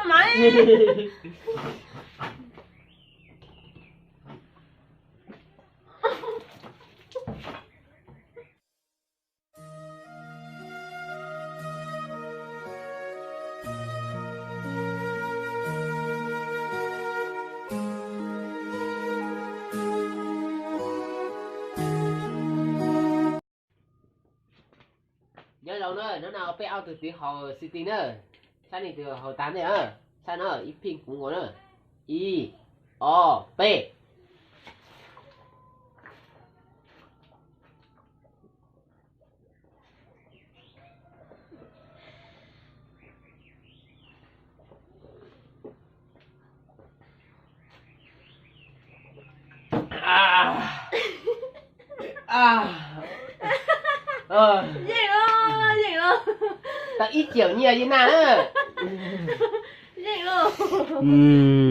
Mas Nyob zoo na, hnub no peb ob tug txiv haus xi ti na, saib leej twg haus tag ntej na, saib no ib pheej kuv nkaus na, ib, ob, peb. Yeej los, yeej los. Tau ib caum nyiaj yeej naj na. Yeej los.